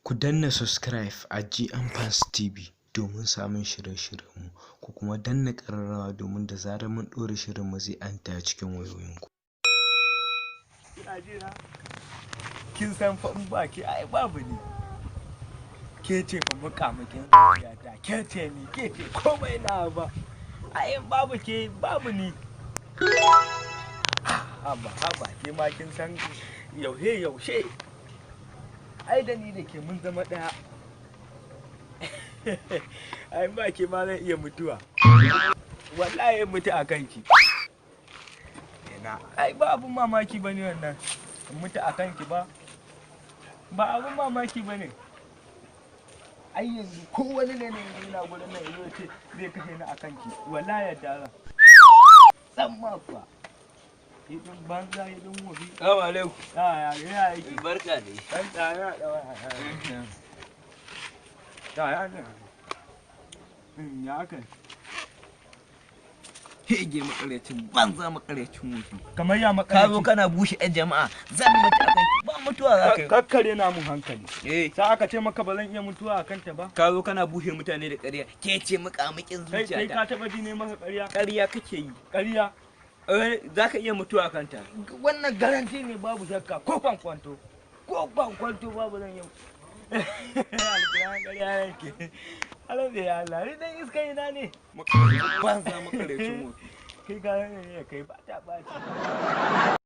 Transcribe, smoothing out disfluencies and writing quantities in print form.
Ku danna subscribe a GM Fans TV domin samun shirye-shiryenmu, ku kuma danna ƙararrawa domin da zarar mun ɗora shirinmu zai anta cikin wayoyinku. Kina ji na? Kin san fa in ba ke ai babu ni. Ke ce fa muƙamuƙin zuciyata, ke ce ni, ke ce komai na ba. Ai in babu ke babu ni. Haba haba, ke ma kin san yaushe yaushe. Ai da ni da ke mun zama ɗaya. Ai in ba ke ma zan iya mutuwa. Wallahi in mutu a kanki. Ina ai ba abun mamaki bane wannan. In mutu a kanki ba. Ba abun mamaki bane. Ai yanzu ko wani ne ne yanzu yana gurin nan yazo ce zai kashe ni a kanki. Wallahi yadda zan. San ma kuwa. Idin banza, idin wofi. Salamu alaikum. Ya ya ya yake. Barka ne. Dan tsaya da waya. Ya ya ne. Ya kai. Hege, makaryacin banza, makaryacin wofi. Kamar ya Ka zo makaraci. kana bushe 'yan jama'a, zan mutu akan ba mutuwa za ka yi. Kakkare na mun hankali. Eh, Sai aka ce maka ba zan iya mutuwa a kanta ba. Ka zo kana bushe mutane da ƙarya. Ke ce muƙamuƙin Kai kai zuciyata. ka taba ji ne maka ƙarya? Ƙarya kake yi. Ƙarya. Eh, za ka iya mutuwa kanta. Wannan garanti ne, babu shakka ko kwankwanto. Ko kwankwanto babu, zan yi. Alƙur'an ƙarya yake. Allah bai Allah, ni dan iska ina ne. Banza, makaryacin wofi. Kai ga ne kai ba ta ɓaci.